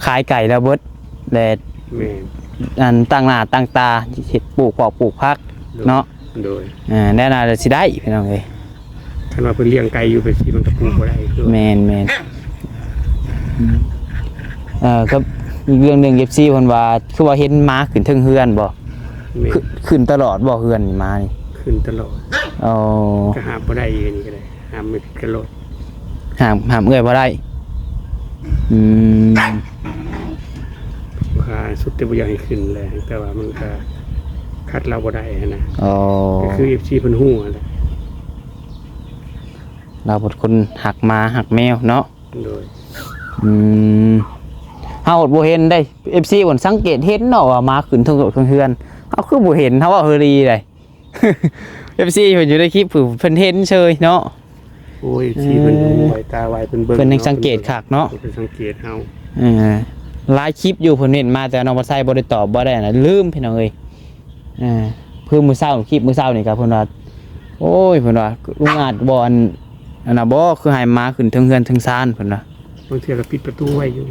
ຂາຍໄກ່ແລ້ວເບິດ ແລະ ແມ່ນ ອັນ ຕັ້ງໜ້າຕັ້ງຕາເຮັດປູກພອກປູກຜັກເນາະ ໂດຍ ອ່າ ແນວນັ້ນລະຊິໄດ້ພີ່ນ້ອງເອີຍ ຄັນວ່າເພິ່ນລ້ຽງໄກ່ຢູ່ໄປຊິມັນກໍປູກບໍ່ໄດ້ຄື ແມ່ນໆ ອືມ ເອີ ກັບອີກເລື່ອງໜຶ່ງ ເອັຟຊີ ເພິ່ນວ່າ ຄືວ່າເຫັນໝາຂຶ້ນເທິງເຮືອນບໍ່? ແມ່ນ ຂຶ້ນ ຂຶ້ນຕະຫຼອດບໍ່ເຮືອນນີ້ ໝານີ້? ຂຶ້ນຕະຫຼອດ ອໍ ກໍຫ້າມບໍ່ໄດ້ ອັນນີ້ກໍໄດ້ ຫ້າມມັນກະໂລດ ຫ້າມ ຫ້າມເອື້ອຍບໍ່ໄດ້ ອືມ ອ່າ ສຸດແຕ່ບໍ່ຢາກໃຫ້ຂຶ້ນແຫຼະ ແຕ່ວ່າມັນກະຂັດລາວບໍ່ໄດ້ຫັ້ນນະ. ອໍ ກໍຄືເອັຟຊີເພິ່ນຮູ້ຫັ້ນແຫຼະ ລາວເປັນຄົນຮັກໝາຮັກແມວເນາະ. ໂດຍ ອືມ ເຮົາບໍ່ເຫັນເດ້ ເອັຟຊີເພິ່ນສັງເກດເຫັນເນາະວ່າໝາຂຶ້ນເທິງເຮືອນ ເຮົາຄືບໍ່ເຫັນ ເຮົາເວົ້າອີ່ຫຼີໃດ. ເອັຟຊີເພິ່ນຢູ່ໃນຄລິບ ເພິ່ນເຫັນເຊີຍເນາະ. ໂອ້ຍ ເອັຟຊີເພິ່ນ ເອີ ໄວຕາໄວ ເພິ່ນເບິ່ງ ເພິ່ນຍັງສັງເກດຄັກເນາະ ເພິ່ນສັງເກດເຮົາ. ເອີ ຫຼາຍຄລິບຢູ່ ເພິ່ນເມັ້ນມາ ແຕ່ນ້ອງປາໄຊບໍ່ໄດ້ຕອບ ບໍ່ໄດ້ນະ ລືມພີ່ນ້ອງເອີຍ. ເອີ ຄືມື້ເຊົ້າ ຄລິບມື້ເຊົ້ານີ້ກໍເພິ່ນວ່າ ໂອ້ຍ ເພິ່ນວ່າ ລຸງອາດບໍ່ ອັນ ອັນນ່າບໍ່ ຄືໃຫ້ໝາຂຶ້ນເທິງເຮືອນເທິງຊານ ເພິ່ນວ່າ. ບາງເທື່ອກໍປິດປະຕູໄວ້ຢູ່.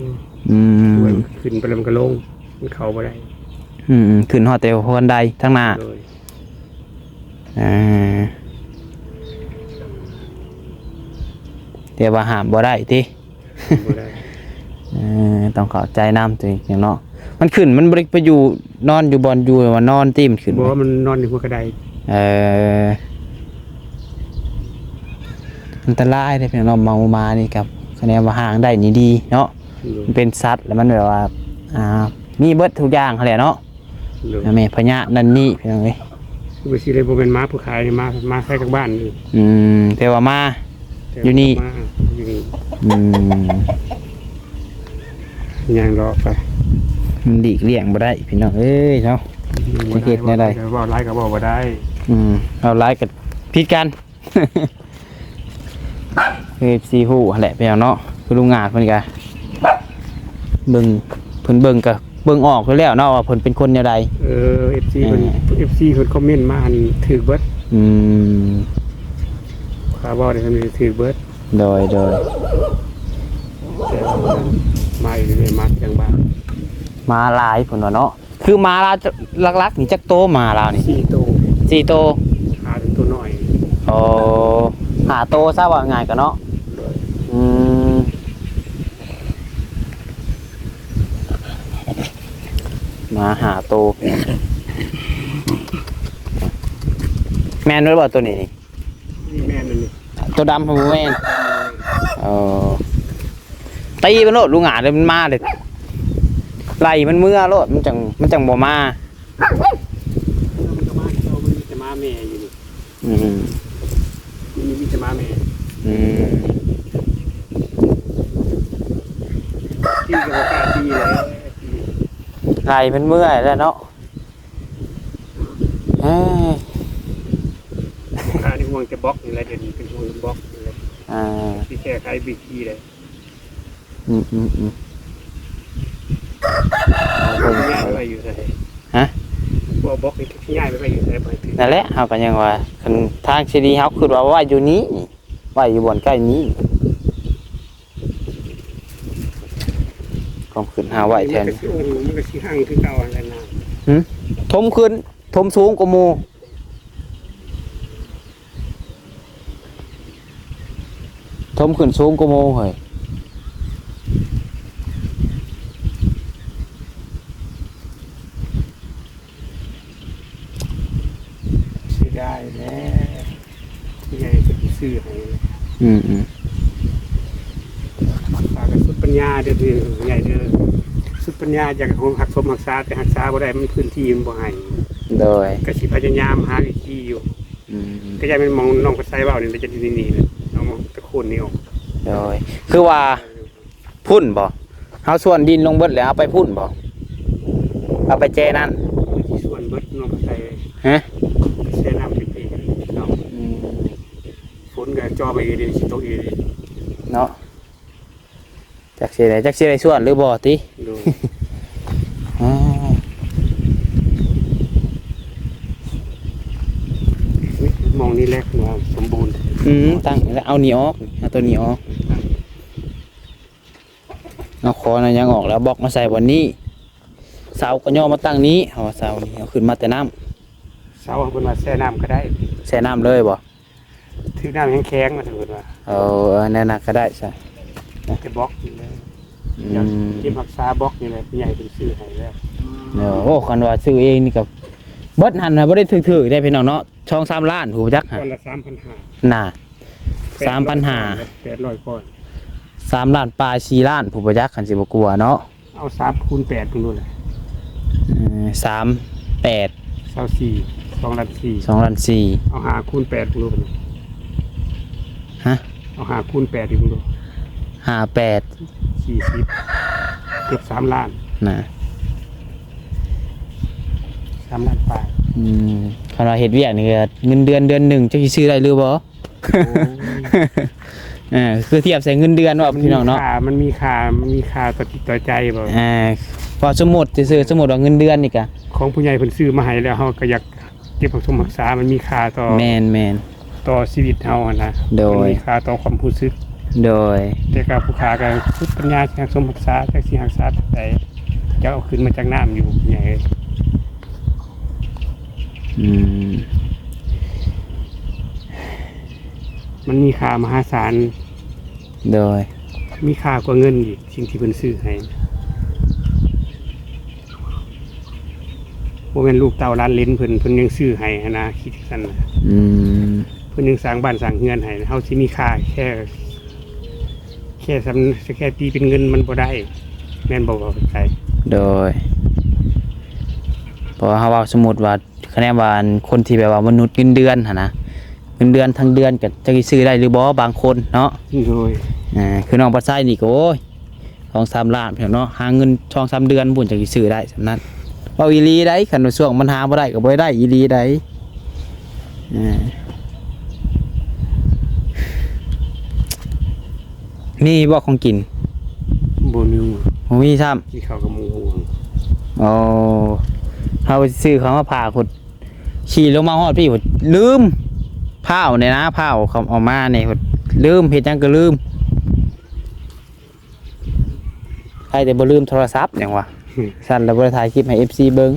ອືມ ເພິ່ນຂຶ້ນໄປແລ້ວມັນກໍລົງ ມັນເຂົ້າບໍ່ໄດ້. ອືມ ຂຶ້ນຮອດແຕ່ຮອນໄດທາງໜ້າ. ໂດຍ ອ່າ ແຕ່ວ່າຫ້າມບໍ່ໄດ້ຕິ? ບໍ່ໄດ້ ເອີ ຕ້ອງເຂົ້າໃຈນຳຕົວເອງເນາະ. ມັນຂຶ້ນ ມັນບໍ່ໄດ້ໄປຢູ່ ນອນຢູ່ບ່ອນຢູ່ ວ່ານອນຕິ ມັນຂຶ້ນ? ບໍ່ ມັນນອນຢູ່ຫົວກະໄດ. ເອີ ອັນຕະລາຍເດ້ພີ່ນ້ອງ ເໝົາໝານີ້ ກັບຄະແນນວ່າຮ່າງໄດ້ນີ້ດີເນາະ. ໂດຍ ມັນເປັນສັດ ແລ້ວມັນແບບວ່າ ອ່າ ມີເບິດທຸກຢ່າງຫັ້ນແຫຼະເນາະ. ໂດຍ ແມ່ພະຍາດນັ້ນນີ້ພີ່ນ້ອງເອີຍ. ຄືວ່າຊິໄດ້ບໍ່ແມ່ນມາຜູ້ຂາຍນີ້ ມາ ມາໃສ່ກັບບ້ານນີ້. ອືມ ແຕ່ວ່າມາ ແຕ່ວ່າຢູ່ນີ້ ມາຢູ່ນີ້. ອືມ ຍ່າງເລາະໄປ ມັນຫຼີກລ່ຽງບໍ່ໄດ້ພີ່ນ້ອງເອີຍເນາະ. ອືມ ຈະເຮັດແນວໃດ? ເວົ້າຫຼາຍກໍເວົ້າບໍ່ໄດ້. ອືມ ເວົ້າຫຼາຍກໍຜິດກັນ. ເອັຟຊີຮູ້ຫັ້ນແຫຼະພີ່ນ້ອງເນາະ ຄືລຸງອາດເພິ່ນກະເບິ່ງ ເພິ່ນເບິ່ງກະເບິ່ງອອກຢູ່ແລ້ວເນາະວ່າເພິ່ນເປັນຄົນແນວໃດ. ເອີ ເອັຟຊີເພິ່ນ ເອີ ເອັຟຊີເພິ່ນຄອມເມັນມາຫັ້ນຖືກເບິດ. ອືມ ຂ້າເວົ້າໄດ້ສ່ຳນີ້ຖືກເບິດ. ໂດຍ ໂດຍ ແຕ່ວ່າມາອີກເດ້ ມາທາງບ້ານ ມາຫຼາຍເພິ່ນວ່າເນາະ. ຄືໝາລາວ ຫຼັກໆນີ້ຈັກໂຕໝາລາວນີ້? ສີ່ໂຕ. ສີ່ໂຕ? ຫາແຕ່ໂຕນ້ອຍ. ໂອ້ ຫ້າໂຕຊະ ເວົ້າງ່າຍກໍເນາະ. ໂດຍ ອືມ ໝາຫ້າໂຕ ແມ່ນເບິດບໍ່ໂຕນີ້ນີ້? ນີ້ແມ່ນອັນນີ້ ໂຕດຳບໍ່ແມ່ນ. ເອີ ຕີມັນໂລດ ລຸງອາດ ມັນມາເດ້ ໄລ່ມັນເມືອໂລດ ມັນຈັ່ງ ມັນຈັ່ງບໍ່ມາ. ມັນກໍມາ ມັນມີແຕ່ໝາແມ່ຢູ່ນີ້. ອືມ ມັນມີແຕ່ໝາແມ່. ອືມ ຕີກໍບໍ່ກ້າຕີແລ້ວ ໄລ່ມັນເມືອແລ້ວເນາະ. ເອີ ລູກຄ້ານີ້ຫ່ວງແຕ່ບລັອກນີ້ແຫຼະ ດຽວນີ້ເປັນຫ່ວງບລັອກນີ້ແຫຼະ. ອ່າ ຊິແກ້ໄຂວິທີໃດ. ອືມໆໆ ເອົາເບິ່ງ ຍ້າຍໄປໄວ້ຢູ່ໃສ? ຮະ? ບໍ່ບລັອກນີ້ຊິຍ້າຍໄປໄວ້ຢູ່ໃສ? ບໍ່ໃຫ້ຖືກ ນັ້ນແຫຼະ ເຮົາກໍຍັງວ່າ ຄັນທາງຊິດີ ເຮົາຄິດວ່າໄວ້ຢູ່ນີ້ ໄວ້ຢູ່ບ່ອນໃກ້ນີ້. ຄວາມຄິດຫາໄວ້ແທນ ມັນກໍຊິ ໂອ້ ມັນກໍຊິຮັ່ງຄືເກົ່າຫັ້ນແຫຼະນະ. ຫື? ຖົມຂຶ້ນ ຖົມສູງກວ່າໝູ່ ຖົມຂຶ້ນສູງກວ່າໝູ່ເຮີ້ຍ. ເສຍດາຍແຫຼະ ຜູ້ໃຫຍ່ເພິ່ນຊິຊື້ໃຫ້. ອືມໆ ຝາກໃຫ້ສຸດປັນຍາເດີ ຜູ້ໃຫຍ່ເດີ ສຸດປັນຍາຢາກຮັກສົມຮັກສາ ແຕ່ຮັກສາບໍ່ໄດ້ ມັນພື້ນທີ່ມັນບໍ່ໃຫ້. ໂດຍ ກໍຊິພະຍາຍາມຫາວິທີຢູ່. ອືມ ກໍຢ່າແມ່ນໝ່ອງນ້ອງປາໄຊເວົ້ານີ້ແຫຼະ ຈະດີນີ້ແຫຼະ ເອົາຕະໂຄນນີ້ອອກ. ໂດຍ ຄືວ່າ ພຸ້ນບໍ່? ເຮົາສວນດິນລົງເບິດແລ້ວ ເອົາໄປພຸ້ນບໍ່? ເອົາໄປແຈນັ້ນ ມັນຊິສວນເບິດນ້ອງປາໄຊ. ຮະ? ແຊ່ນ້ຳເປັນປີເນາະ. ອືມ ຝົນກໍຈ່ອໄປເອເດ ຊິຕົກເອເດເນາະ. ຈັກຊິໄດ້ ຈັກຊິໄດ້ສວນຫຼືບໍ່ຕິ? ໂດຍ ອ່າ ໝ່ອງນີ້ແຫຼະວ່າສົມບູນ. ອືມ ຕັ້ງແລ້ວ ເອົານີ້ອອກ ເອົາຕົວນີ້ອອກ ເອົາຄໍນະຫຍັງອອກ ແລ້ວບລັອກມາໃສ່ບ່ອນນີ້. ເສົາກໍຍໍມາຕັ້ງນີ້ ເອົາເສົານີ້ ເອົາຂຶ້ນມາແຕ່ນ້ຳ. ເສົາເພິ່ນວ່າແຊ່ນ້ຳກໍໄດ້ ແຊ່ນ້ຳເລີຍບໍ່? ຖືກນ້ຳແຂງໆ ວ່າຊັ້ນເພິ່ນວ່າ. ເອີ ແນວນັ້ນກໍໄດ້ຊະ ແຕ່ບລັອກນີ້ແຫຼະ. ອືມ ຢາກເກັບຮັກສາບລັອກນີ້ແຫຼະ ຜູ້ໃຫຍ່ເພິ່ນຊື້ໃຫ້ແລ້ວ. ເອີ ໂອ້ ຄັນວ່າຊື້ເອງນີ້ກໍເບິດຫັ້ນນະ ບໍ່ໄດ້ຖືກໆ ເດ້ພີ່ນ້ອງເນາະ ສອງສາມລ້ານ ຜູ້ຈັກ ກ້ອນລະສາມພັນຫ້າ ນະ ສາມພັນຫ້າ ແປດຮ້ອຍກ້ອນ ສາມລ້ານປາຍ ສີ່ລ້ານ ຜູ້ບໍ່ຈັກ ຄັນຊິບໍ່ກົວເນາະ. ເອົາສາມຄູນແປດເບິ່ງດູແຫຼະ ເອີ ສາມແປດ ຊາວສີ່ ສອງລ້ານສີ່ ສອງລ້ານສີ່ ເອົາຫ້າຄູນແປດເບິ່ງດູ ຮະ ເອົາຫ້າຄູນແປດອີກເບິ່ງດູ ຫ້າແປດ ສີ່ສິບ ເກືອບສາມລ້ານນະ ສາມລ້ານປາຍ ອືມ ຄັນວ່າເຮັດວຽກນີ້ກໍເງິນເດືອນເດືອນໜຶ່ງ ຈັກຊິຊື້ໄດ້ຫຼືບໍ່? ໂອ້ຍ ເອີ ຄືທຽບໃສ່ເງິນເດືອນເນາະ ມັນມີ ພີ່ນ້ອງເນາະ ຄ່າ ມັນມີຄ່າ ມັນມີຄ່າຕໍ່ຈິດຕໍ່ໃຈບໍ່? ເອີ ເວົ້າສົມມຸດຊື່ໆ ສົມມຸດວ່າເງິນເດືອນນີ້ກະ ຂອງຜູ້ໃຫຍ່ເພິ່ນຊື້ມາໃຫ້ແລ້ວ ເຮົາກໍຢາກເກັບຮັກສົມຮັກສາ ມັນມີຄ່າຕໍ່ ແມ່ນໆ ຕໍ່ຊີວິດເຮົາຫັ້ນນະ ໂດຍ ມັນມີຄ່າຕໍ່ຄວາມຮູ້ສຶກ ໂດຍ ແຕ່ກໍຜູ້ຂ້າກໍສຸດປັນຍາຊິຮັກສົມຮັກສາ ຈັກຊິຮັກສາແບບໃດ ຈະເອົາຂຶ້ນມາຈາກນ້ຳຢູ່ ຜູ້ໃຫຍ່ເອີຍ ອືມ ມັນມີຄ່າມະຫາສານ ໂດຍ ມີຄ່າກວ່າເງິນອີກ ສິ່ງທີ່ເພິ່ນຊື້ໃຫ້ ບໍ່ແມ່ນລູກເຕົ້າຫຼານເຫຼັນເພິ່ນ ເພິ່ນຍັງຊື້ໃຫ້ຫັ້ນນະ ຄິດຈັ່ງຊັ້ນນະ ອືມ ເພິ່ນຍັງສ້າງບ້ານສ້າງເຮືອນໃຫ້ ເຮົາຊິມີຄ່າແຄ່ ແຄ່ສ່ຳ ແຄ່ຕີເປັນເງິນມັນບໍ່ໄດ້ ແມ່ນບໍ່ ເວົ້າໄປ? ໂດຍ ເພາະວ່າເຮົາເວົ້າສົມມຸດວ່າ ຄະແນນວ່າ ອັນ ຄົນທີ່ແບບວ່າມະນຸດເງິນເດືອນຫັ້ນນະ ເງິນເດືອນທັງເດືອນກໍຈັກຊິຊື້ໄດ້ຫຼືບໍ່ ບາງຄົນເນາະ ໂດຍ ອ່າ ຄືນ້ອງປາໄຊນີ້ກໍ ໂອ້ຍ ສອງສາມລ້ານພຸ້ນເນາະ ຫາເງິນສອງສາມເດືອນພຸ້ນ ຈັ່ງຊິຊື້ໄດ້ສ່ຳນັ້ນ ເວົ້າອີ່ຫຼີໃດ໋ ຄັນວ່າຊ່ວງມັນຫາບໍ່ໄດ້ກໍບໍ່ໄດ້ອີ່ຫຼີໃດ໋ ອ່າ ມີບໍ່ຂອງກິນ? ບໍ່ມີ ບໍ່ມີຊ້ຳ ກິນເຂົ້າກັບໝາກຫວງ ໂອ້ ເຮົາໄປຊື້ເຂົ້າມາຝາກພຸ້ນ ຂີ່ລົງມາຮອດພີ້ພຸ້ນ ລືມພ້າວນີ້ນະ ພ້າວເຂົາເອົາມານີ້ພຸ້ນ ລືມ ເຮັດຫຍັງກໍລືມ ໃຜແຕ່ບໍ່ລືມໂທລະສັບຫຍັງວະ ອືມ ຊັ້ນລະບໍ່ໄດ້ຖ່າຍຄລິບໃຫ້ເອັຟຊີເບິ່ງ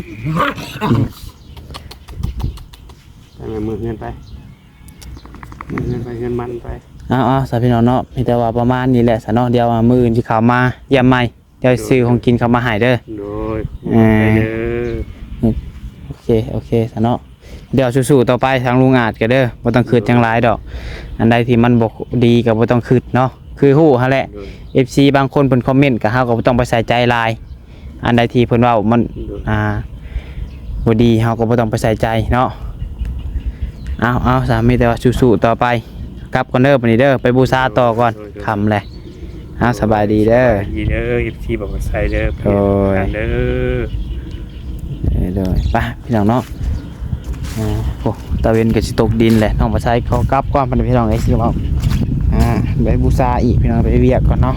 ໄປ ເມືອເຮືອນໄປ ເມືອເຮືອນໄປ ເຮືອນມັນໄປ ເອົາໆ ຊະພີ່ນ້ອງເນາະ ມີແຕ່ວ່າປະມານນີ້ແຫຼະຊະເນາະ ດຽວມື້ອື່ນຊິເຂົ້າມາຢ້ຽມໃໝ່ ດຽວຊື້ຂອງກິນເຂົ້າມາໃຫ້ເດີ ໂດຍ ເອີ ໂອເຄ ໂອເຄຊະເນາະ ດຽວສູ້ໆຕໍ່ໄປ ທາງລຸງອາດກໍເດີ ບໍ່ຕ້ອງຄິດຫຍັງຫຼາຍດອກ ອັນໃດທີ່ມັນບໍ່ດີກໍບໍ່ຕ້ອງຄິດເນາະ ຄືຮູ້ຫັ້ນແຫຼະ ໂດຍ ເອັຟຊີບາງຄົນເພິ່ນຄອມເມັນກໍ ເຮົາກໍບໍ່ຕ້ອງໄປໃສ່ໃຈຫຼາຍ ອັນໃດທີ່ເພິ່ນເວົ້າມັນ ໂດຍ ອ່າ ບໍ່ດີ ເຮົາກໍບໍ່ຕ້ອງໄປໃສ່ໃຈເນາະ ເອົາໆ ຊະ ມີແຕ່ວ່າສູ້ໆຕໍ່ໄປ ກັບກ່ອນເດີ ບັດນີ້ເດີ ໄປບູຊາຕໍ່ກ່ອນ ໂດຍໆ ຄ່ຳແຫຼະ ເອົາ ສະບາຍດີເດີ ສະບາຍດີເດີ ເອັຟຊີ ບໍ່ໄປໃສ່ເດີ ໂດຍ ເດີ ເອີ ໂດຍ ໄປພີ່ນ້ອງເນາະ ອ່າ ໂອ້ ຕາເວັນກໍຊິຕົກດິນແຫຼະ ນ້ອງປາໄຊຂໍກັບກ່ອນ ພີ່ນ້ອງເອີຍ ຊິເວົ້າ ອ່າ ໄປບູຊາອີກ ພີ່ນ້ອງ ໄປວຽກກ່ອນເນາະ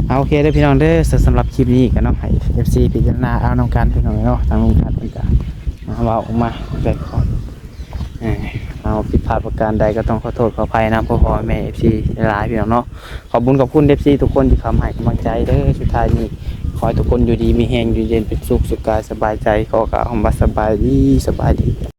ເອົາ ໂອເຄເດີພີ່ນ້ອງເດີ ສຳລັບຄລິບນີ້ກໍເນາະ ໃຫ້ເອັຟຊີພິຈາລະນາເອົານຳກັນ ພີ່ນ້ອງເນາະ ທາງລຸງອາດເພິ່ນກໍມາເວົ້າອອກມາໄດ້ຂໍ ເອີ ເຮົາຜິດພາດປະການໃດກໍຕ້ອງຂໍໂທດຂໍອະໄພນຳພໍ່ໆແມ່ໆ ເອັຟຊີ ຫຼາຍໆ ພີ່ນ້ອງເນາະ ຂອບບຸນຂອບຄຸນ ເອັຟຊີ ທຸກຄົນທີ່ເຂົ້າມາໃຫ້ກຳລັງໃຈເດີ ສຸດທ້າຍນີ້ ຂໍໃຫ້ທຸກຄົນຢູ່ດີມີແຮງ ຢູ່ເຢັນເປັນສຸກ ສຸກກາຍສະບາຍໃຈ ຂໍກ່າວຄຳວ່າສະບາຍດີ ສະບາຍດີ.